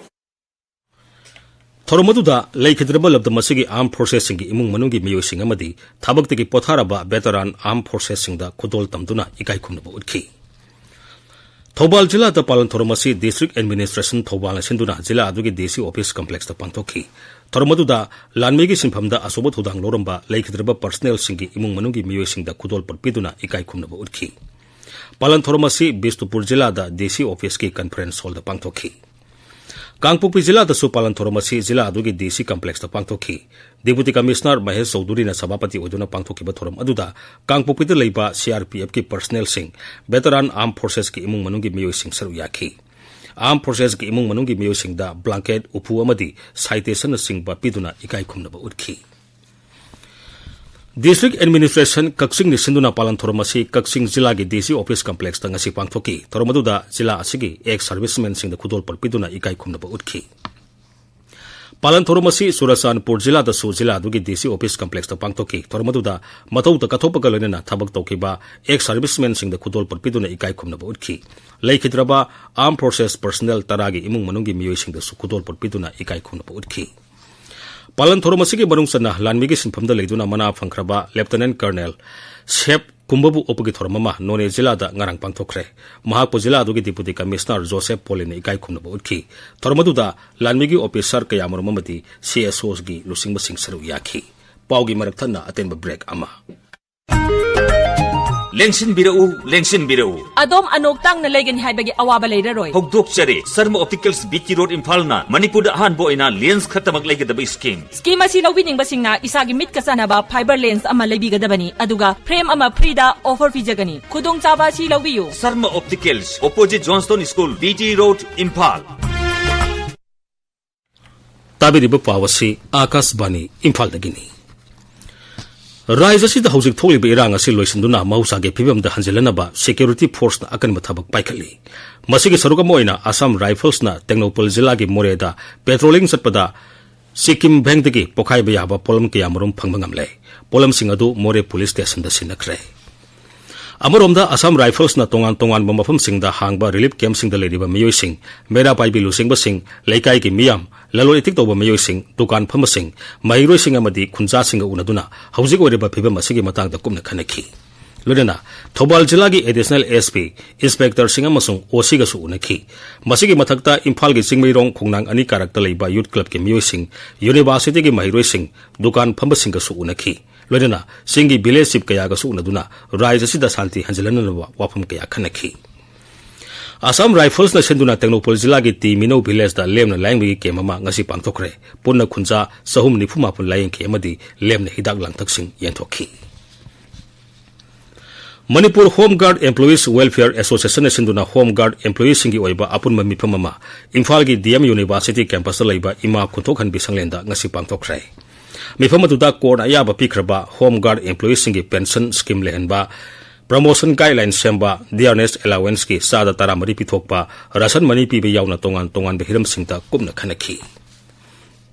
ꯊꯧꯔꯝ ꯑꯗꯨꯗ ꯂꯩꯈꯤꯗ꯭ꯔꯕ ꯂꯝꯗꯝ ꯑꯁꯤꯒꯤ Armed Forcesꯁꯤꯡꯒꯤ ꯏꯃꯨꯡ ꯃꯅꯨꯡꯒꯤ ꯃꯤꯑꯣꯏꯁꯤꯡ ꯑꯃꯗꯤ ꯊꯕꯛꯇꯒꯤ ꯄꯣꯊꯥꯔꯕ veteran Armed Forcesꯁꯤꯡꯗ ꯈꯨꯗꯣꯜ ꯇꯝꯗꯨꯅ ꯏꯀꯥꯏ ꯈꯨꯝꯅꯕ ꯎꯠꯈꯤ꯫ ꯊꯧꯕꯥꯜ ꯖꯤꯂꯥꯗ ꯄꯥꯂꯟ ꯊꯧꯔꯝ ꯑꯁꯤ District Administration ꯊꯧꯕꯥꯜꯅ ꯁꯤꯟꯗꯨꯅ ꯖꯤꯂꯥ ꯑꯗꯨꯒꯤ DC office complexꯇ ꯄꯥꯡꯊꯣꯛꯈꯤ꯫ ꯊꯧꯔꯝ ꯑꯗꯨꯗ ꯂꯥꯟꯃꯤꯒꯤ ꯁꯤꯟꯐꯝꯗ ꯑꯆꯧꯕ ꯊꯧꯗꯥꯡ ꯂꯧꯔꯝꯕ ꯂꯩꯈꯤꯗ꯭ꯔꯕ personnelꯁꯤꯡꯒꯤ ꯏꯃꯨꯡ ꯃꯅꯨꯡꯒꯤ ꯃꯤꯑꯣꯏꯁꯤꯡꯗ ꯈꯨꯗꯣꯜꯄꯣꯠ ꯄꯤꯗꯨꯅ ꯏꯀꯥꯏ ꯈꯨꯝꯅꯕ ꯎꯠꯈꯤ꯫ ꯄꯥꯂꯟ ꯊꯧꯔꯝ ꯑꯁꯤ ꯕꯤꯁꯅꯨꯄꯨꯔ ꯖꯤꯂꯥꯗ DC officeꯀꯤ conference hallꯗ ꯄꯥꯡꯊꯣꯛꯈꯤ꯫ ꯀꯥꯡꯄꯣꯛꯄꯤ ꯖꯤꯂꯥꯗꯁꯨ ꯄꯥꯂꯟ ꯊꯧꯔꯝ ꯑꯁꯤ ꯖꯤꯂꯥ ꯑꯗꯨꯒꯤ DC complexꯇ ꯄꯥꯡꯊꯣꯛꯈꯤ꯫ Deputy Commissioner ꯃꯍꯦꯁ ꯆꯧꯙꯨꯔꯤꯅ ꯁꯚꯥꯄꯇꯤ ꯑꯣꯏꯗꯨꯅ ꯄꯥꯡꯊꯣꯛꯈꯤꯕ ꯊꯧꯔꯝ ꯑꯗꯨꯗ ꯀꯥꯡꯄꯣꯛꯄꯤꯗ ꯂꯩꯕ CRPFꯀꯤ personnelꯁꯤꯡ, veteran Armed Forcesꯀꯤ ꯏꯃꯨꯡ ꯃꯅꯨꯡꯒꯤ ꯃꯤꯑꯣꯏꯁꯤꯡ ꯁꯔꯨꯛ ꯌꯥꯈꯤ꯫ Armed Forcesꯀꯤ ꯏꯃꯨꯡ ꯃꯅꯨꯡꯒꯤ ꯃꯤꯑꯣꯏꯁꯤꯡꯗ blanket, ꯎꯄꯨ ꯑꯃꯗꯤ citationꯅꯆꯤꯡꯕ ꯄꯤꯗꯨꯅ ꯏꯀꯥꯏ ꯈꯨꯝꯅꯕ ꯎꯠꯈꯤ꯫ District Administration ꯀꯛꯆꯤꯡꯅ ꯁꯤꯟꯗꯨꯅ ꯄꯥꯂꯟ ꯊꯧꯔꯝ ꯑꯁꯤ ꯀꯛꯆꯤꯡ ꯖꯤꯂꯥꯒꯤ DC office complexꯇ ꯉꯁꯤ ꯄꯥꯡꯊꯣꯛꯈꯤ꯫ ꯊꯧꯔꯝ ꯑꯗꯨꯗ ꯖꯤꯂꯥ ꯑꯁꯤꯒꯤ ex servicemenꯁꯤꯡꯗ ꯈꯨꯗꯣꯜꯄꯣꯠ ꯄꯤꯗꯨꯅ ꯏꯀꯥꯏ ꯈꯨꯝꯅꯕ ꯎꯠꯈꯤ꯫ ꯄꯥꯂꯟ ꯊꯧꯔꯝ ꯑꯁꯤ ꯆꯨꯔꯆꯥꯟꯄꯨꯔ ꯖꯤꯂꯥꯗꯁꯨ ꯖꯤꯂꯥꯗꯨꯒꯤ ꯗꯤ ꯁꯤ ꯑꯣꯐꯤꯁ ꯀꯝꯄ꯭ꯂꯦꯛꯁꯇ ꯄꯥꯡꯊꯣꯛꯈꯤ꯫ ꯊꯧꯔꯝ ꯑꯗꯨꯗ ꯃꯊꯧꯗ ꯀꯠꯊꯣꯛꯄꯒ ꯂꯣꯏꯅꯅ ꯊꯕꯛ ꯇꯧꯈꯤꯕ ꯑꯦꯛꯁ ꯁꯔꯚꯤꯁꯃꯦꯟꯁꯤꯡꯗ ꯈꯨꯗꯣꯜ ꯄꯣꯠ ꯄꯤꯗꯨꯅ ꯏꯀꯥꯏ ꯈꯨꯝꯅꯕ ꯎꯠꯈꯤ꯫ ꯂꯩꯈꯤꯗ꯭ꯔꯕ ꯑꯥꯔꯝ ꯐꯣꯔꯁꯦꯁ ꯄꯔꯁꯅꯦꯜ ꯇꯔꯥꯒꯤ ꯏꯃꯨꯡ ꯃꯅꯨꯡꯒꯤ ꯃꯤꯑꯣꯏꯁꯤꯡꯗꯁꯨ ꯈꯨꯗꯣꯜ ꯄꯣꯠ ꯄꯤꯗꯨꯅ ꯏꯀꯥꯏ ꯈꯨꯝꯅꯕ ꯎꯠꯈꯤ꯫ ꯄꯥꯂꯟ ꯊꯧꯔꯝ ꯑꯁꯤꯒꯤ ꯃꯅꯨꯡ ꯆꯟꯅ ꯂꯥꯟꯃꯤꯒꯤ ꯁꯤꯟꯐꯝꯗ ꯂꯩꯗꯨꯅ ꯃꯅꯥ ꯐꯪꯈ꯭ꯔꯕ ꯂꯦꯐꯇꯤꯅꯦꯟ ꯀꯔꯅꯦꯜ ꯁꯦꯞ ꯀꯨꯝꯕꯕꯨ ꯑꯣꯛꯄꯒꯤ ꯊꯧꯔꯝ ꯑꯃ ꯅꯣꯅꯦ ꯖꯤꯂꯥꯗ ꯉꯔꯥꯡ ꯄꯥꯡꯊꯣꯛꯈ꯭ꯔꯦ꯫ ꯃꯍꯥꯛꯄꯨ ꯖꯤꯂꯥꯗꯨꯒꯤ ꯗꯤꯄꯨꯇꯤ ꯀꯃꯤꯁꯅꯔ ꯖꯣꯁꯦꯐ ꯄꯣꯂꯤꯟꯅ ꯏꯀꯥꯏ ꯈꯨꯝꯅꯕ ꯎꯠꯈꯤ꯫ ꯊꯧꯔꯝ ꯑꯗꯨꯗ ꯂꯥꯟꯃꯤꯒꯤ ꯑꯣꯐꯤꯁꯥꯔ ꯀꯌꯥꯃꯔꯨꯝ ꯑꯃꯗꯤ ꯁꯤ ꯑꯦꯁ ꯑꯣꯁꯒꯤ ꯂꯨꯆꯤꯡꯕꯁꯤꯡ ꯁꯔꯨꯛ ꯌꯥꯈꯤ꯫ ꯄꯥꯎꯒꯤ ꯃꯔꯛ ꯊꯠꯅ ꯑꯇꯦꯟꯕ ꯕ꯭ꯔꯦꯛ ꯑꯃ꯫ ꯂꯦꯡꯁꯤꯟꯕꯤꯔꯛꯎ, ꯂꯦꯡꯁꯤꯟꯕꯤꯔꯛꯎ꯫ ꯑꯗꯣꯝ ꯑꯅꯣꯛ ꯇꯥꯡꯅ ꯂꯩꯒꯅꯤ ꯍꯥꯏꯕꯒꯤ ꯑꯋꯥꯕ ꯂꯩꯔꯔꯣꯏ꯫ ꯍꯧꯗꯣꯛꯆꯔꯤ, ꯁꯔꯃ ꯑꯣꯞꯇꯤꯀꯦꯜꯁ ꯕꯤ ꯇꯤ ꯔꯣꯗ ꯏꯝꯐꯥꯜꯅ ꯃꯅꯤꯄꯨꯔꯗ ꯑꯍꯥꯟꯕ ꯑꯣꯏꯅ ꯂꯦꯟꯁ ꯈꯛꯇꯃꯛ ꯂꯩꯒꯗꯕ ꯁ꯭ꯀꯤꯝ꯫ ꯁ꯭ꯀꯤꯝ ꯑꯁꯤ ꯂꯧꯕꯤꯅꯤꯡꯕꯁꯤꯡꯅ ꯏꯁꯥꯒꯤ ꯃꯤꯠꯀ ꯆꯥꯟꯅꯕ ꯐꯥꯏꯕꯔ ꯂꯦꯟꯁ ꯑꯃ ꯂꯩꯕꯤꯒꯗꯕꯅꯤ, ꯑꯗꯨꯒ ꯐ꯭ꯔꯦꯝ ꯑꯃ ꯐ꯭ꯔꯤꯗ ꯑꯣꯐꯔ ꯄꯤꯖꯒꯅꯤ꯫ ꯈꯨꯗꯣꯡꯆꯥꯕ ꯑꯁꯤ ꯂꯧꯕꯤꯌꯨ꯫ Sharma opticals, opposite Johnstone school, B T road, Imphal. ꯇꯥꯕꯤꯔꯤꯕ ꯄꯥꯎ ꯑꯁꯤ ꯑꯥꯀꯥꯁꯕꯥꯅꯤ ꯏꯝꯐꯥꯜꯗꯒꯤꯅꯤ꯫ ꯔꯥꯖ꯭ꯌ ꯑꯁꯤꯗ ꯍꯧꯖꯤꯛ ꯊꯣꯛꯂꯤꯕ ꯏꯔꯥꯡ ꯑꯁꯤ ꯂꯣꯏꯁꯤꯟꯗꯨꯅ ꯃꯍꯧꯁꯥꯒꯤ ꯐꯤꯕꯝꯗ ꯍꯟꯖꯤꯜꯂꯅꯕ ꯁꯦꯀ꯭ꯌꯨꯔꯤꯇꯤ ꯐꯣꯔꯁꯅ ꯑꯀꯟꯕ ꯊꯕꯛ ꯄꯥꯏꯈꯠꯂꯤ꯫ ꯃꯁꯤꯒꯤ ꯁꯔꯨꯛ ꯑꯃ ꯑꯣꯏꯅ ꯑꯁꯥꯝ ꯔꯥꯏꯐꯜꯁꯅ ꯇꯦꯡꯅꯧꯄꯜ ꯖꯤꯂꯥꯒꯤ ꯃꯣꯔꯦꯗ ꯄꯦꯇ꯭ꯔꯣꯂꯤꯡ ꯆꯠꯄꯗ ꯁꯤꯛꯀꯤꯝ ꯕꯦꯡꯛꯇꯒꯤ ꯄꯣꯈꯥꯏꯕ ꯌꯥꯕ ꯄꯣꯠꯂꯝ ꯀꯌꯥꯃꯔꯨꯝ ꯐꯪꯕ ꯉꯝꯂꯦ꯫ ꯄꯣꯠꯂꯝꯁꯤꯡ ꯑꯗꯨ ꯃꯣꯔꯦ ꯄꯨꯂꯤꯁ ꯁ꯭ꯇꯦꯁꯟꯗ ꯁꯤꯟꯅꯈ꯭ꯔꯦ꯫ ꯑꯃꯔꯣꯝꯗ ꯑꯁꯥꯝ ꯔꯥꯏꯐꯜꯁꯅ ꯇꯣꯉꯥꯟ ꯇꯣꯉꯥꯟꯕ ꯃꯐꯝꯁꯤꯡꯗ ꯍꯥꯡꯕ ꯔꯤꯂꯤꯐ ꯀꯦꯝꯞꯁꯤꯡꯗ ꯂꯩꯔꯤꯕ ꯃꯤꯑꯣꯏꯁꯤꯡ, ꯃꯩꯔꯥ ꯄꯥꯏꯕꯤ ꯂꯨꯆꯤꯡꯕꯁꯤꯡ, ꯂꯩꯀꯥꯏꯒꯤ ꯃꯤꯌꯥꯝ, ꯂꯂꯣꯟ ꯏꯇꯤꯛ ꯇꯧꯕ ꯃꯤꯑꯣꯏꯁꯤꯡ, ꯗꯨꯀꯥꯟ ꯐꯝꯕꯁꯤꯡ, ꯃꯍꯩꯔꯣꯏꯁꯤꯡ ꯑꯃꯗꯤ ꯈꯨꯟꯖꯥꯁꯤꯡꯒ ꯎꯅꯗꯨꯅ ꯍꯧꯖꯤꯛ ꯑꯣꯏꯔꯤꯕ ꯐꯤꯕꯝ ꯑꯁꯤꯒꯤ ꯃꯇꯥꯡꯗ ꯀꯨꯞꯅ ꯈꯟꯅꯈꯤ꯫ ꯂꯣꯏꯅꯅ ꯊꯧꯕꯥꯜ ꯖꯤꯂꯥꯒꯤ ꯑꯦꯗꯤꯁꯅꯦꯜ ꯑꯦꯁ ꯄꯤ, ꯏꯟꯁꯄꯦꯛꯇꯔꯁꯤꯡ ꯑꯃꯁꯨꯡ ꯑꯣ ꯁꯤꯒꯁꯨ ꯎꯅꯈꯤ꯫ ꯃꯁꯤꯒꯤ ꯃꯊꯛꯇ ꯏꯝꯐꯥꯜꯒꯤ ꯆꯤꯡꯃꯩꯔꯣꯡ ꯈꯣꯡꯅꯥꯡ ꯑꯅꯤ ꯀꯥꯔꯛꯇ ꯂꯩꯕ ꯌꯨꯠ ꯀ꯭ꯂꯕꯀꯤ ꯃꯤꯑꯣꯏꯁꯤꯡ, ꯌꯨꯅꯤꯚꯔꯁꯤꯇꯤꯒꯤ ꯃꯍꯩꯔꯣꯏꯁꯤꯡ, ꯗꯨꯀꯥꯟ ꯐꯝꯕꯁꯤꯡꯒꯁꯨ ꯎꯅꯈꯤ꯫ ꯂꯣꯏꯅꯅ ꯆꯤꯡꯒꯤ ꯚꯤꯂꯦꯖ ꯆꯤꯐ ꯀꯌꯥꯒꯁꯨ ꯎꯅꯗꯨꯅ ꯔꯥꯖ꯭ꯌ ꯑꯁꯤꯗ ꯁꯥꯟꯇꯤ ꯍꯟꯖꯤꯜꯍꯟꯅꯕ ꯋꯥꯐꯝ ꯀꯌꯥ ꯈꯟꯅꯈꯤ꯫ ꯑꯁꯥꯝ ꯔꯥꯏꯐꯜꯁꯅ ꯁꯤꯟꯗꯨꯅ ꯇꯦꯡꯅꯧꯄꯜ ꯖꯤꯂꯥꯒꯤ ꯇꯤ ꯃꯤꯅꯧ ꯚꯤꯂꯦꯖꯇ ꯂꯦꯝꯅ ꯂꯥꯌꯦꯡꯕꯒꯤ ꯀꯦꯝꯞ ꯑꯃ ꯉꯁꯤ ꯄꯥꯡꯊꯣꯛꯈ꯭ꯔꯦ꯫ ꯄꯨꯟꯅ ꯈꯨꯟꯖꯥ ꯆꯍꯨꯝ ꯅꯤꯐꯨ ꯃꯥꯄꯟ ꯂꯥꯌꯦꯡꯈꯤ ꯑꯃꯗꯤ ꯂꯦꯝꯅ ꯍꯤꯗꯥꯛ ꯂꯥꯡꯊꯛꯁꯤꯡ ꯌꯦꯟꯊꯣꯛꯈꯤ꯫ ꯃꯅꯤꯄꯨꯔ ꯍꯣꯝ ꯒꯥꯔꯗ ꯑꯦꯝꯄ꯭ꯂꯣꯌꯤꯁ ꯋꯦꯜꯐꯤꯌꯔ ꯑꯦꯁꯣꯁꯤꯌꯦꯁꯟꯅ ꯁꯤꯟꯗꯨꯅ ꯍꯣꯝ ꯒꯥꯔꯗ ꯑꯦꯝꯄ꯭ꯂꯣꯌꯤꯁꯤꯡꯒꯤ ꯑꯣꯏꯕ ꯑꯄꯨꯟꯕ ꯃꯤꯐꯝ ꯑꯃ ꯏꯝꯐꯥꯜꯒꯤ ꯗꯤ ꯑꯦꯝ ꯌꯨꯅꯤꯚꯔꯁꯤꯇꯤ ꯀꯦꯝꯄꯁꯇ ꯂꯩꯕ ꯏꯃꯥ ꯈꯨꯟꯊꯣꯛꯍꯟꯕꯤ ꯁꯪꯂꯦꯟꯗ ꯉꯁꯤ ꯄꯥꯡꯊꯣꯛꯈ꯭ꯔꯦ꯫ ꯃꯤꯐꯝ ꯑꯗꯨꯗ ꯀꯣꯔꯠꯅ ꯑꯌꯥꯕ ꯄꯤꯈ꯭ꯔꯕ ꯍꯣꯝ ꯒꯥꯔꯗ ꯑꯦꯝꯄ꯭ꯂꯣꯌꯤꯁꯤꯡꯒꯤ ꯄꯦꯟꯁꯟ ꯁ꯭ꯀꯤꯝ ꯂꯩꯍꯟꯕ, ꯄ꯭ꯔꯃꯣꯁꯟ ꯒꯥꯏꯗꯂꯥꯏꯟ ꯁꯦꯝꯕ, ꯗꯤꯌꯔꯅꯦꯁ ꯑꯦꯂꯥꯋꯦꯟꯁꯀꯤ ꯆꯥꯗ ꯇꯔꯥꯃꯔꯤ ꯄꯤꯊꯣꯛꯄ, ꯔꯥꯁꯟ ꯃꯅꯤ ꯄꯤꯕ ꯌꯥꯎꯅ ꯇꯣꯉꯥꯟ ꯇꯣꯉꯥꯟꯕ ꯍꯤꯔꯝꯁꯤꯡꯗ ꯀꯨꯞꯅ ꯈꯟꯅꯈꯤ꯫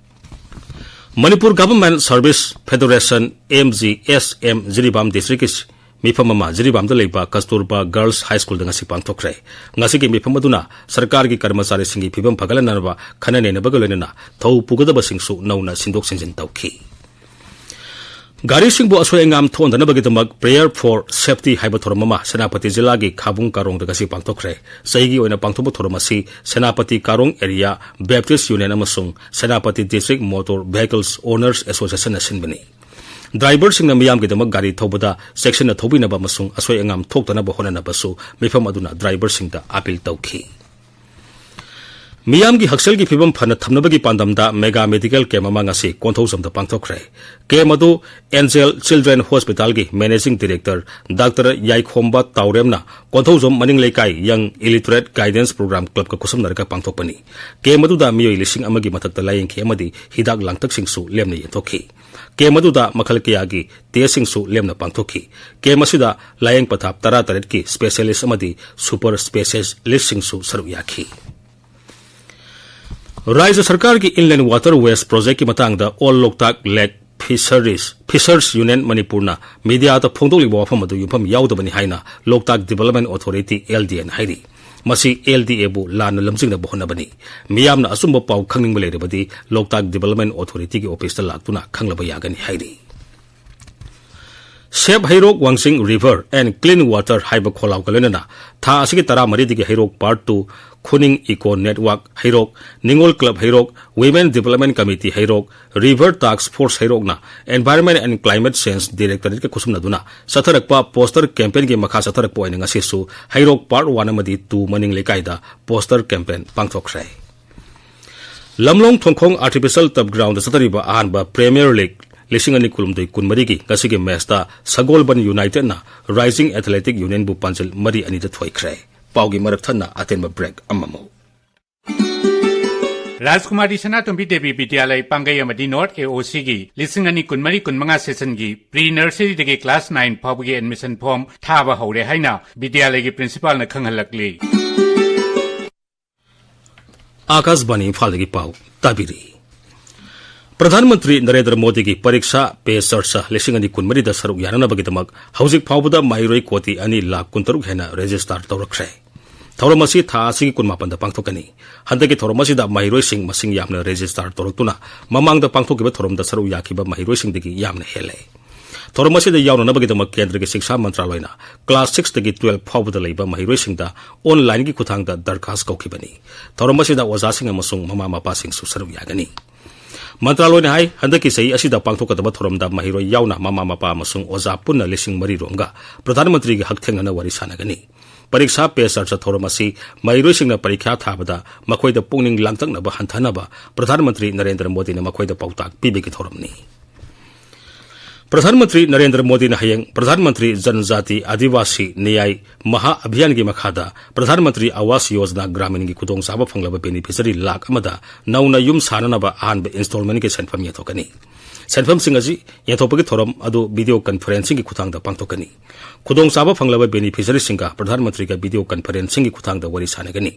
Manipur Government Service Federation, M G S M, Jiribam ꯗꯤꯁꯇ꯭ꯔꯤꯛꯀꯤ ꯃꯤꯐꯝ ꯑꯃ ꯖꯤꯔꯤꯕꯥꯝꯗ ꯂꯩꯕ ꯀꯁꯇꯨꯔꯕꯥ ꯒꯔꯜꯁ ꯍꯥꯏ ꯁ꯭ꯀꯨꯜꯗ ꯉꯁꯤ ꯄꯥꯡꯊꯣꯛꯈ꯭ꯔꯦ꯫ ꯉꯁꯤꯒꯤ ꯃꯤꯐꯝ ꯑꯗꯨꯅ ꯁꯔꯀꯥꯔꯒꯤ ꯀꯔꯃꯆꯥꯔꯤꯁꯤꯡꯒꯤ ꯐꯤꯕꯝ ꯐꯒꯠꯍꯟꯅꯕ ꯈꯟꯅ ꯅꯩꯅꯕꯒ ꯂꯣꯏꯅꯅ ꯊꯧ ꯄꯨꯒꯗꯕꯁꯤꯡꯁꯨ ꯅꯧꯅ ꯁꯤꯟꯗꯣꯛ ꯁꯤꯟꯖꯤꯟ ꯇꯧꯈꯤ꯫ ꯒꯥꯔꯤꯁꯤꯡꯕꯨ ꯑꯁꯣꯏ ꯑꯉꯥꯝ ꯊꯣꯛꯍꯟꯗꯅꯕꯒꯤꯗꯃꯛ Prayer for Safety ꯍꯥꯏꯕ ꯊꯧꯔꯝ ꯑꯃ ꯁꯦꯅꯥꯄꯇꯤ ꯖꯤꯂꯥꯒꯤ ꯈꯥꯕꯨꯡ ꯀꯥꯔꯣꯡꯗ ꯉꯁꯤ ꯄꯥꯡꯊꯣꯛꯈ꯭ꯔꯦ꯫ ꯆꯍꯤꯒꯤ ꯑꯣꯏꯅ ꯄꯥꯡꯊꯣꯛꯄ ꯊꯧꯔꯝ ꯑꯁꯤ ꯁꯦꯅꯥꯄꯇꯤ ꯀꯥꯔꯣꯡ Area Baptist Union ꯑꯃꯁꯨꯡ Senapati District Motor Vehicles Owners Associationꯅ ꯁꯤꯟꯕꯅꯤ꯫ ꯗ꯭ꯔꯥꯏꯚꯔꯁꯤꯡꯅ ꯃꯤꯌꯥꯝꯒꯤꯗꯃꯛ ꯒꯥꯔꯤ ꯊꯧꯕꯗ ꯆꯦꯛꯁꯤꯟꯅ ꯊꯧꯕꯤꯅꯕ ꯑꯃꯁꯨꯡ ꯑꯁꯣꯏ ꯑꯉꯥꯝ ꯊꯣꯛꯇꯅꯕ ꯍꯣꯠꯅꯅꯕꯁꯨ ꯃꯤꯐꯝ ꯑꯗꯨꯅ ꯗ꯭ꯔꯥꯏꯚꯔꯁꯤꯡꯗ ꯑꯥꯄꯤꯜ ꯇꯧꯈꯤ꯫ ꯃꯤꯌꯥꯝꯒꯤ ꯍꯛꯁꯦꯜꯒꯤ ꯐꯤꯕꯝ ꯐꯅ ꯊꯝꯅꯕꯒꯤ ꯄꯥꯟꯗꯝꯗ mega medical camp ꯑꯃ ꯉꯁꯤ ꯀꯣꯟꯊꯧꯖꯝꯗ ꯄꯥꯡꯊꯣꯛꯈ꯭ꯔꯦ꯫ Camp ꯑꯗꯨ Angel Children Hospitalꯒꯤ Managing Director Doctor ꯌꯥꯏꯈꯣꯝꯕ ꯇꯥꯎꯔꯦꯝꯅ Konthoujam ꯃꯅꯤꯡ ꯂꯩꯀꯥꯏ Young Illiterate Guidance Program Clubꯀ ꯈꯨꯠꯁꯝꯅꯔꯒ ꯄꯥꯡꯊꯣꯛꯄꯅꯤ꯫ Camp ꯑꯗꯨꯗ ꯃꯤꯑꯣꯏ ꯂꯤꯁꯤꯡ ꯑꯃꯒꯤ ꯃꯊꯛꯇ ꯂꯥꯌꯦꯡꯈꯤ ꯑꯃꯗꯤ ꯍꯤꯗꯥꯛ ꯂꯥꯡꯊꯛꯁꯤꯡꯁꯨ ꯂꯦꯝꯅ ꯌꯦꯟꯊꯣꯛꯈꯤ꯫ Camp ꯑꯗꯨꯗ ꯃꯈꯜ ꯀꯌꯥꯒꯤ testꯁꯤꯡꯁꯨ ꯂꯦꯝꯅ ꯄꯥꯡꯊꯣꯛꯈꯤ꯫ Camp ꯑꯁꯤꯗ ꯂꯥꯌꯦꯡ ꯄꯊꯥꯞ ꯇꯔꯥꯇꯔꯦꯠꯀꯤ specialist ꯑꯃꯗꯤ super specialistꯁꯤꯡꯁꯨ ꯁꯔꯨꯛ ꯌꯥꯈꯤ꯫ ꯔꯥꯖ꯭ꯌ ꯁꯔꯀꯥꯔꯒꯤ Inland Water Ways Projectꯀꯤ ꯃꯇꯥꯡꯗ All Loktak Lake Fisheries, Fishers Union ꯃꯅꯤꯄꯨꯔꯅ mediaꯗ ꯐꯣꯡꯗꯣꯛꯂꯤꯕ ꯋꯥꯐꯝ ꯑꯗꯨ ꯌꯨꯝꯐꯝ ꯌꯥꯎꯗꯕꯅꯤ ꯍꯥꯏꯅ Loktak Development Authority, L D Aꯅ ꯍꯥꯏꯔꯤ꯫ ꯃꯁꯤ L D Aꯕꯨ ꯂꯥꯟꯅ ꯂꯝꯖꯤꯡꯅꯕ ꯍꯣꯠꯅꯕꯅꯤ꯫ ꯃꯤꯌꯥꯝꯅ ꯑꯆꯨꯝꯕ ꯄꯥꯎ ꯈꯪꯅꯤꯡꯕ ꯂꯩꯔꯕꯗꯤ Loktak Development Authorityꯒꯤ officeꯇ ꯂꯥꯛꯇꯨꯅ ꯈꯪꯂꯕ ꯌꯥꯒꯅꯤ ꯍꯥꯏꯔꯤ꯫ Save ꯍꯩꯔꯣꯛ ꯋꯥꯡꯖꯤꯡ River and Clean Water ꯍꯥꯏꯕ ꯈꯣꯜꯂꯥꯎꯒ ꯂꯣꯏꯅꯅ ꯊꯥ ꯑꯁꯤꯒꯤ ꯇꯔꯥꯃꯔꯤꯗꯒꯤ ꯍꯩꯔꯣꯛ Part two, ꯈꯨꯅꯤꯡ Eco Network ꯍꯩꯔꯣꯛ, ꯅꯤꯉꯣꯜ Club Heirok, Women Development Committee Heirok, River Task Force ꯍꯩꯔꯣꯛꯅ Environment and Climate Change Directorateꯀ ꯈꯨꯠꯁꯝꯅꯗꯨꯅ ꯆꯠꯊꯔꯛꯄ poster campaignꯒꯤ ꯃꯈꯥ ꯆꯠꯊꯔꯛꯄ ꯑꯣꯏꯅ ꯉꯁꯤꯁꯨ ꯍꯩꯔꯣꯛ Part One ꯑꯃꯗꯤ Two ꯃꯅꯤꯡ ꯂꯩꯀꯥꯏꯗ poster campaign ꯄꯥꯡꯊꯣꯛꯈ꯭ꯔꯦ꯫ ꯂꯝꯂꯣꯡ ꯊꯣꯡꯈꯣꯡ Artificial Turf Groundꯗ ꯆꯠꯊꯔꯤꯕ ꯑꯍꯥꯟꯕ Premier League ꯂꯤꯁꯤꯡ ꯑꯅꯤ ꯀꯨꯟꯍꯨꯝꯗꯣꯏ ꯀꯨꯟꯃꯔꯤꯒꯤ ꯉꯁꯤꯒꯤ matchꯇ ꯁꯒꯣꯜꯕꯟ Unitedꯅ Rising Athletic Unionꯕꯨ ꯄꯥꯟꯖꯤꯜ ꯃꯔꯤ ꯑꯅꯤꯗ ꯊꯣꯏꯈ꯭ꯔꯦ꯫ ꯄꯥꯎꯒꯤ ꯃꯔꯛ ꯊꯠꯅ ꯑꯇꯦꯟꯕ break ꯑꯃꯃꯨꯛ꯫ ꯔꯥꯖꯀꯨꯃꯥꯔꯤ ꯁꯅꯥꯇꯣꯝꯕꯤ ꯗꯦꯕꯤ ꯕꯤꯗ꯭ꯌꯥꯂꯩ ꯄꯥꯡꯒꯩ ꯑꯃꯗꯤ North A O Cꯒꯤ ꯂꯤꯁꯤꯡ ꯑꯅꯤ ꯀꯨꯟꯃꯔꯤ ꯀꯨꯟꯃꯉꯥ seasonꯒꯤ pre nurseryꯗꯒꯤ class nine ꯐꯥꯎꯕꯒꯤ admission form ꯊꯥꯕ ꯍꯧꯔꯦ ꯍꯥꯏꯅ ꯕꯤꯗ꯭ꯌꯥꯂꯩꯒꯤ principalꯅ ꯈꯪꯍꯜꯂꯛꯂꯤ꯫ ꯑꯥꯀꯥꯁꯕꯥꯅꯤ ꯏꯝꯐꯥꯜꯗꯒꯤ ꯄꯥꯎ ꯇꯥꯕꯤꯔꯤ꯫ ꯄ꯭ꯔꯙꯥꯟ ꯃꯟꯇ꯭ꯔꯤ ꯅꯔꯦꯟꯗ꯭ꯔ ꯃꯣꯗꯤꯒꯤ ꯄꯔꯤꯛꯁꯥ ꯄꯦ ꯆꯔꯆꯥ ꯂꯤꯁꯤꯡ ꯑꯅꯤ ꯀꯨꯟꯃꯔꯤꯗ ꯁꯔꯨꯛ ꯌꯥꯅꯅꯕꯒꯤꯗꯃꯛ ꯍꯧꯖꯤꯛ ꯐꯥꯎꯕꯗ ꯃꯍꯩꯔꯣꯏ ꯀꯣꯇꯤ ꯑꯅꯤ ꯂꯥꯈ ꯀꯨꯟꯇꯔꯨꯛ ꯍꯦꯟꯅ ꯔꯦꯖꯤꯁꯇꯥꯔ ꯇꯧꯔꯛꯈ꯭ꯔꯦ꯫ ꯊꯧꯔꯝ ꯑꯁꯤ ꯊꯥ ꯑꯁꯤꯒꯤ ꯀꯨꯟꯃꯥꯄꯟꯗ ꯄꯥꯡꯊꯣꯛꯀꯅꯤ꯫ ꯍꯟꯗꯛꯀꯤ ꯊꯧꯔꯝ ꯑꯁꯤꯗ ꯃꯍꯩꯔꯣꯏꯁꯤꯡ ꯃꯁꯤꯡ ꯌꯥꯝꯅ ꯔꯦꯖꯤꯁꯇꯥꯔ ꯇꯧꯔꯛꯇꯨꯅ ꯃꯃꯥꯡꯗ ꯄꯥꯡꯊꯣꯛꯈꯤꯕ ꯊꯧꯔꯝꯗ ꯁꯔꯨꯛ ꯌꯥꯈꯤꯕ ꯃꯍꯩꯔꯣꯏꯁꯤꯡꯗꯒꯤ ꯌꯥꯝꯅ ꯍꯦꯜꯂꯦ꯫ ꯊꯧꯔꯝ ꯑꯁꯤꯗ ꯌꯥꯎꯅꯅꯕꯒꯤꯗꯃꯛ ꯀꯦꯟꯗ꯭ꯔꯒꯤ ꯁꯤꯛꯁꯥ ꯃꯟꯇ꯭ꯔꯥꯂꯣꯏꯅ ꯀ꯭ꯂꯥꯁ ꯁꯤꯛꯁꯇꯒꯤ ꯇꯨꯋꯦꯜꯐ ꯐꯥꯎꯕꯗ ꯂꯩꯕ ꯃꯍꯩꯔꯣꯏꯁꯤꯡꯗ ꯑꯣꯟꯂꯥꯏꯟꯒꯤ ꯈꯨꯠꯊꯥꯡꯗ ꯗꯔꯈꯥꯁ ꯀꯧꯈꯤꯕꯅꯤ꯫ ꯊꯧꯔꯝ ꯑꯁꯤꯗ ꯑꯣꯖꯥꯁꯤꯡ ꯑꯃꯁꯨꯡ ꯃꯃꯥ ꯃꯄꯥꯁꯤꯡꯁꯨ ꯁꯔꯨꯛ ꯌꯥꯒꯅꯤ꯫ ꯃꯟꯇ꯭ꯔꯥꯂꯣꯏꯅ ꯍꯥꯏ, ꯍꯟꯗꯛꯀꯤ ꯆꯍꯤ ꯑꯁꯤꯗ ꯄꯥꯡꯊꯣꯛꯀꯗꯕ ꯊꯧꯔꯝꯗ ꯃꯍꯩꯔꯣꯏ ꯌꯥꯎꯅ ꯃꯃꯥ ꯃꯄꯥ ꯑꯃꯁꯨꯡ ꯑꯣꯖꯥ ꯄꯨꯟꯅ ꯂꯤꯁꯤꯡ ꯃꯔꯤ ꯔꯣꯝꯒ ꯄ꯭ꯔꯙꯥꯟ ꯃꯟꯇ꯭ꯔꯤꯒ ꯍꯛꯊꯦꯡꯅꯅ ꯋꯥꯔꯤ ꯁꯥꯟꯅꯒꯅꯤ꯫ ꯄꯔꯤꯛꯁꯥ ꯄꯦ ꯆꯔꯆꯥ ꯊꯧꯔꯝ ꯑꯁꯤ ꯃꯍꯩꯔꯣꯏꯁꯤꯡꯅ ꯄꯔꯤꯈ꯭ꯌꯥ ꯊꯥꯕꯗ ꯃꯈꯣꯏꯗ ꯄꯨꯛꯅꯤꯡ ꯂꯥꯡꯇꯛꯅꯕ ꯍꯟꯊꯅꯕ ꯄ꯭ꯔꯙꯥꯟ ꯃꯟꯇ꯭ꯔꯤ ꯅꯔꯦꯟꯗ꯭ꯔ ꯃꯣꯗꯤꯅ ꯃꯈꯣꯏꯗ ꯄꯥꯎꯇꯥꯛ ꯄꯤꯕꯒꯤ ꯊꯧꯔꯝꯅꯤ꯫ ꯄ꯭ꯔꯙꯥꯟ ꯃꯟꯇ꯭ꯔꯤ ꯅꯔꯦꯟꯗ꯭ꯔ ꯃꯣꯗꯤꯅ ꯍꯌꯦꯡ ꯄ꯭ꯔꯙꯥꯟ ꯃꯟꯇ꯭ꯔꯤ ꯖꯟꯖꯥꯇꯤ ꯑꯥꯗꯤꯕꯥꯁꯤ ꯅ꯭ꯌꯥꯏ ꯃꯍꯥ ꯑꯚꯤꯌꯥꯟꯒꯤ ꯃꯈꯥꯗ ꯄ꯭ꯔꯙꯥꯟ ꯃꯟꯇ꯭ꯔꯤ ꯑꯥꯋꯥꯁ ꯌꯣꯖꯅꯥ ꯒ꯭ꯔꯥꯃꯤꯟꯒꯤ ꯈꯨꯗꯣꯡꯆꯥꯕ ꯐꯪꯂꯕ ꯕꯦꯅꯤꯐꯤꯁꯔꯤ ꯂꯥꯈ ꯑꯃꯗ ꯅꯧꯅ ꯌꯨꯝ ꯁꯥꯅꯅꯕ ꯑꯍꯥꯟꯕ ꯏꯟꯁꯇꯣꯜꯃꯦꯟꯒꯤ ꯁꯦꯟꯐꯝ ꯌꯦꯟꯊꯣꯛꯀꯅꯤ꯫ ꯁꯦꯟꯐꯝꯁꯤꯡ ꯑꯁꯤ ꯌꯦꯟꯊꯣꯛꯄꯒꯤ ꯊꯧꯔꯝ ꯑꯗꯨ ꯚꯤꯗꯤꯑꯣ ꯀꯟꯐꯔꯦꯟꯁꯤꯡꯒꯤ ꯈꯨꯠꯊꯥꯡꯗ ꯄꯥꯡꯊꯣꯛꯀꯅꯤ꯫ ꯈꯨꯗꯣꯡꯆꯥꯕ ꯐꯪꯂꯕ ꯕꯦꯅꯤꯐꯤꯁꯔꯤꯁꯤꯡꯒ ꯄ꯭ꯔꯙꯥꯟ ꯃꯟꯇ꯭ꯔꯤꯒ ꯚꯤꯗꯤꯑꯣ ꯀꯟꯐꯔꯦꯟꯁꯤꯡꯒꯤ ꯈꯨꯠꯊꯥꯡꯗ ꯋꯥꯔꯤ ꯁꯥꯟꯅꯒꯅꯤ꯫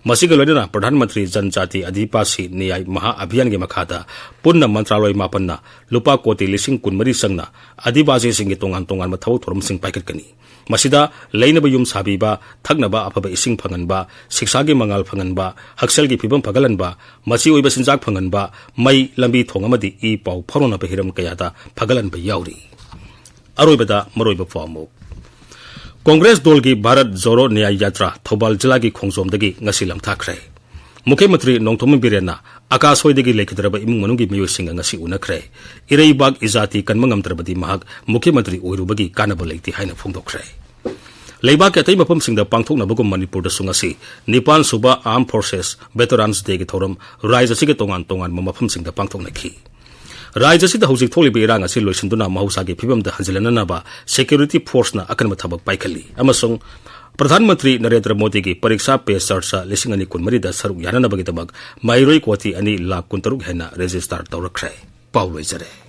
ꯃꯁꯤꯒ ꯂꯣꯏꯅꯅ ꯄ꯭ꯔꯙꯥꯟ ꯃꯟꯇ꯭ꯔꯤ ꯖꯟꯖꯥꯇꯤ ꯑꯥꯗꯤꯕꯥꯁꯤ ꯅ꯭ꯌꯥꯏ ꯃꯍꯥ ꯑꯚꯤꯌꯥꯟꯒꯤ ꯃꯈꯥꯗ ꯄꯨꯟꯅ ꯃꯟꯇ꯭ꯔꯥꯂꯣꯏ ꯃꯥꯄꯟꯅ ꯂꯨꯄꯥ ꯀꯣꯇꯤ ꯂꯤꯁꯤꯡ ꯀꯨꯟꯃꯔꯤ ꯆꯪꯅ ꯑꯥꯗꯤꯕꯥꯁꯤꯁꯤꯡꯒꯤ ꯇꯣꯉꯥꯟ ꯇꯣꯉꯥꯟꯕ ꯊꯕꯛ ꯊꯧꯔꯝꯁꯤꯡ ꯄꯥꯏꯈꯠꯀꯅꯤ꯫ ꯃꯁꯤꯗ ꯂꯩꯅꯕ ꯌꯨꯝ ꯁꯥꯕꯤꯕ, ꯊꯛꯅꯕ ꯑꯐꯕ ꯏꯁꯤꯡ ꯐꯪꯍꯟꯕ, ꯁꯤꯛꯁꯥꯒꯤ ꯃꯉꯥꯜ ꯐꯪꯍꯟꯕ, ꯍꯛꯁꯦꯜꯒꯤ ꯐꯤꯕꯝ ꯐꯒꯠꯍꯟꯕ, ꯃꯆꯤ ꯑꯣꯏꯕ ꯆꯤꯟꯖꯥꯛ ꯐꯪꯍꯟꯕ, ꯃꯩ, ꯂꯝꯕꯤ ꯊꯣꯡ ꯑꯃꯗꯤ ꯏ ꯄꯥꯎ ꯐꯥꯎꯅꯅꯕ ꯍꯤꯔꯝ ꯀꯌꯥꯗ ꯐꯒꯠꯍꯟꯕ ꯌꯥꯎꯔꯤ꯫ ꯑꯔꯣꯏꯕꯗ ꯃꯔꯨꯑꯣꯏꯕ ꯄꯥꯎ ꯑꯃꯨꯛ꯫ ꯀꯣꯡꯒ꯭ꯔꯦꯁ ꯗꯣꯜꯒꯤ ꯚꯥꯔꯠ ꯖꯣꯔꯣ ꯅ꯭ꯌꯥꯌ ꯌꯥꯇ꯭ꯔꯥ ꯊꯧꯕꯥꯜ ꯖꯤꯂꯥꯒꯤ ꯈꯣꯡꯖꯣꯝꯗꯒꯤ ꯉꯁꯤ ꯂꯝꯊꯥꯈ꯭ꯔꯦ꯫ ꯃꯨꯈ꯭ꯌ ꯃꯟꯇ꯭ꯔꯤ ꯅꯣꯡꯊꯣꯝꯕꯝ ꯕꯤꯔꯦꯟꯅ ꯑꯀꯥꯁ ꯍꯣꯏꯗꯒꯤ ꯂꯩꯈꯤꯗ꯭ꯔꯕ ꯏꯃꯨꯡ ꯃꯅꯨꯡꯒꯤ ꯃꯤꯑꯣꯏꯁꯤꯡꯒ ꯉꯁꯤ ꯎꯅꯈ꯭ꯔꯦ꯫ ꯏꯔꯩꯕꯥꯛ ꯏꯖꯥꯇꯤ ꯀꯟꯕ ꯉꯝꯗ꯭ꯔꯕꯗꯤ ꯃꯍꯥꯛ ꯃꯨꯈ꯭ꯌ ꯃꯟꯇ꯭ꯔꯤ ꯑꯣꯏꯔꯨꯕꯒꯤ ꯀꯥꯟꯅꯕ ꯂꯩꯇꯦ ꯍꯥꯏꯅ ꯐꯣꯡꯗꯣꯛꯈ꯭ꯔꯦ꯫ ꯂꯩꯕꯥꯛꯀꯤ ꯑꯇꯩ ꯃꯐꯝꯁꯤꯡꯗ ꯄꯥꯡꯊꯣꯛꯅꯕꯒꯨꯝ ꯃꯅꯤꯄꯨꯔꯗꯁꯨ ꯉꯁꯤ ꯅꯤꯄꯥꯟ ꯁꯨꯕ Armed Forces Veterans Dayꯒꯤ ꯊꯧꯔꯝ ꯔꯥꯖ꯭ꯌ ꯑꯁꯤꯒꯤ ꯇꯣꯉꯥꯟ ꯇꯣꯉꯥꯟꯕ ꯃꯐꯝꯁꯤꯡꯗ ꯄꯥꯡꯊꯣꯛꯅꯈꯤ꯫ ꯔꯥꯖ꯭ꯌ ꯑꯁꯤꯗ ꯍꯧꯖꯤꯛ ꯊꯣꯛꯂꯤꯕ ꯏꯔꯥꯡ ꯑꯁꯤ ꯂꯣꯏꯁꯤꯟꯗꯨꯅ ꯃꯍꯧꯁꯥꯒꯤ ꯐꯤꯕꯝꯗ ꯍꯟꯖꯤꯜꯍꯟꯅꯅꯕ security forceꯅ ꯑꯀꯟꯕ ꯊꯕꯛ ꯄꯥꯏꯈꯠꯂꯤ ꯑꯃꯁꯨꯡ ꯄ꯭ꯔꯙꯥꯟ ꯃꯟꯇ꯭ꯔꯤ ꯅꯔꯦꯟꯗ꯭ꯔ ꯃꯣꯗꯤꯒꯤ ꯄꯔꯤꯛꯁꯥ ꯄꯦ ꯆꯔꯆꯥ ꯂꯤꯁꯤꯡ ꯑꯅꯤ ꯀꯨꯟꯃꯔꯤꯗ ꯁꯔꯨꯛ ꯌꯥꯅꯅꯕꯒꯤꯗꯃꯛ ꯃꯍꯩꯔꯣꯏ ꯀꯣꯇꯤ ꯑꯅꯤ ꯂꯥꯈ ꯀꯨꯟꯇꯔꯨꯛ ꯍꯦꯟꯅ ꯔꯦꯖꯤꯁꯇꯥꯔ ꯇꯧꯔꯛꯈ꯭ꯔꯦ꯫ ꯄꯥꯎ ꯂꯣꯏꯖꯔꯦ꯫